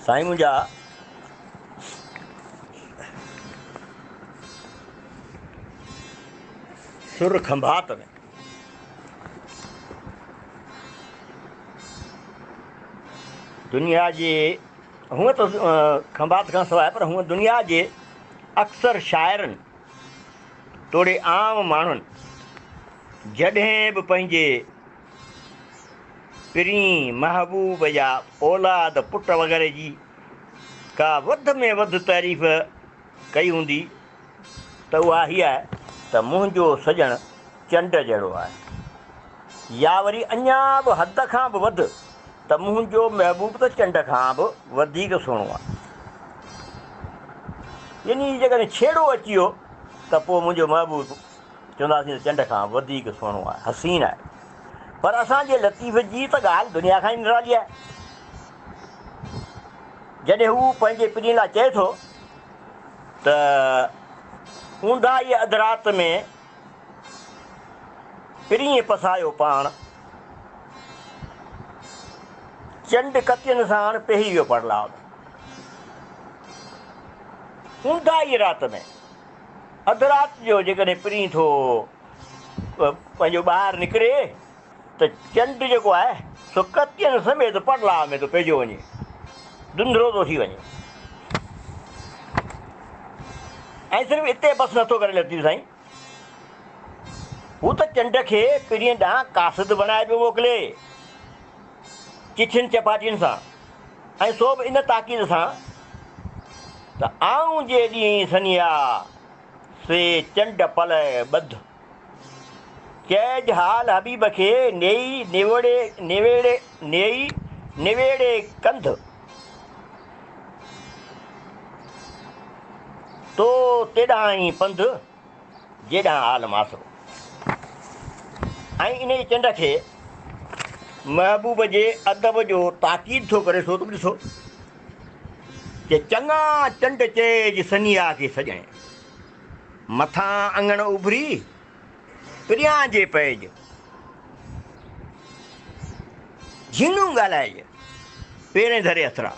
سائين منهنجا سر کنڀات ۾. دنيا جي هونء ته کنڀات کان سواء پر هونء دنيا جي اڪثر شاعرن توڙي عام ماڻهن جڏهن به پنهنجي پرين، محبوب يا اولاد، پٽ وغيره جي ڪا وڌ ۾ وڌ تعريف ڪئي هوندي ته اها هيء آهي ته منهنجو سڄڻ چنڊ جهڙو آهي يا وري اڃا به حد کان به وڌ ته منهنجو محبوب ته چنڊ کان به وڌيڪ سهڻو آهي. يعني جيڪڏهن ڇيڙو اچي ويو ته پوء منهنجو محبوب چونداسين ته چنڊ کان وڌيڪ سهڻو آهي، حسين آهي. پر اسان جي لطيف جي ته ڳالهه دنيا کان ئي نرالي آهي. جڏهن هو پنهنجي پرين لاء چئي ٿو ته اونداهيء اڌ رات ۾ پرينء پسايو پاڻ، چنڊ ڪتين ساڻ پيهي ويو پڙلاء ۾. اونداهيء رات ۾. اڌ رات جو جيڪڏهن پرين ٿو پنهنجو ٻاهر نڪري ته چنڊ جيڪو آهي سو ڪتين سميت پڙلاء ۾ ٿو پئجيو وڃي، ڌنڌرو ٿو ٿي وڃي. ۽ صرف اتي بس نٿو ڪري لطيف سائين، هو ته چنڊ کي پرين ڏانهن قاصد بڻائي پيو موڪلي، چٺين چپاٽين سان ۽ سو به ان تاڪيد سان ته آئون جي ڏينهن سنيها، سي چنڊ پلئه ٻڌ. چئج حال حبيب کي، نيئي نوڙي نويڙي نيئي نويڙي ڪنڌ. تو تيڏانهن ئي پنڌ، جيڏانهن عالم آسرو. ۽ انهيء چنڊ کي محبوب جي ادب جو تاڪيد ٿو ڪري سو ته به ڏسو. چي چڱا چنڊ چئج سنيها کي سڄڻ، مٿان اڱڻ اڀري پريان جي پئج، جهيڻو ڳالهائج پيرين ڌري هٿرا.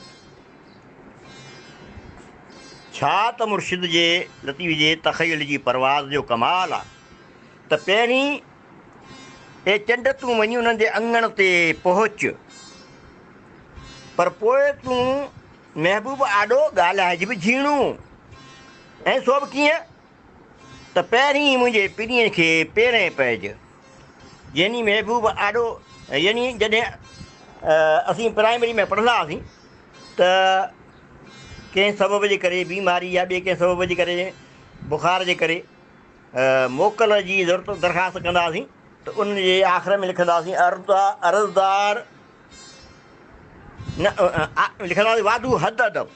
ڇا ته مرشد جي لطيف جي تخيل جي پرواز جو ڪمال آ ته پهرين اي چنڊ تون وڃي انهن جي اڱڻ تي پهچ. پر پوء تون محبوب آڏو ڳالهائج به جهيڻو ۽ سو به ڪيئن ته پهرين منهنجي پرينء کي پيرين پئج. يعني محبوب آڏو يعني جڏهن اسين پرائمري ۾ پڙهندا هئاسين ته ڪنهن سبب جي ڪري بيماري يا ٻئي ڪنهن سبب جي ڪري بخار جي ڪري موڪل جي ضرورت درخواست ڪندا هئاسين ته ان جي آخر ۾ لکندا هئاسين عرضدار نه لکندا هئاسين واڌو حد ادب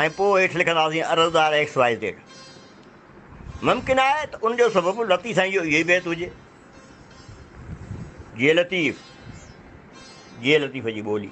۽ پوء هيٺ لکندا هئاسين عرضدار ايڪس وائي زيڊ. ممڪن آهي ته ان جو سبب لطيف سائين جو اهو ئي بيت هجي. جيئي لطيف، جيئي لطيف جي ٻولي.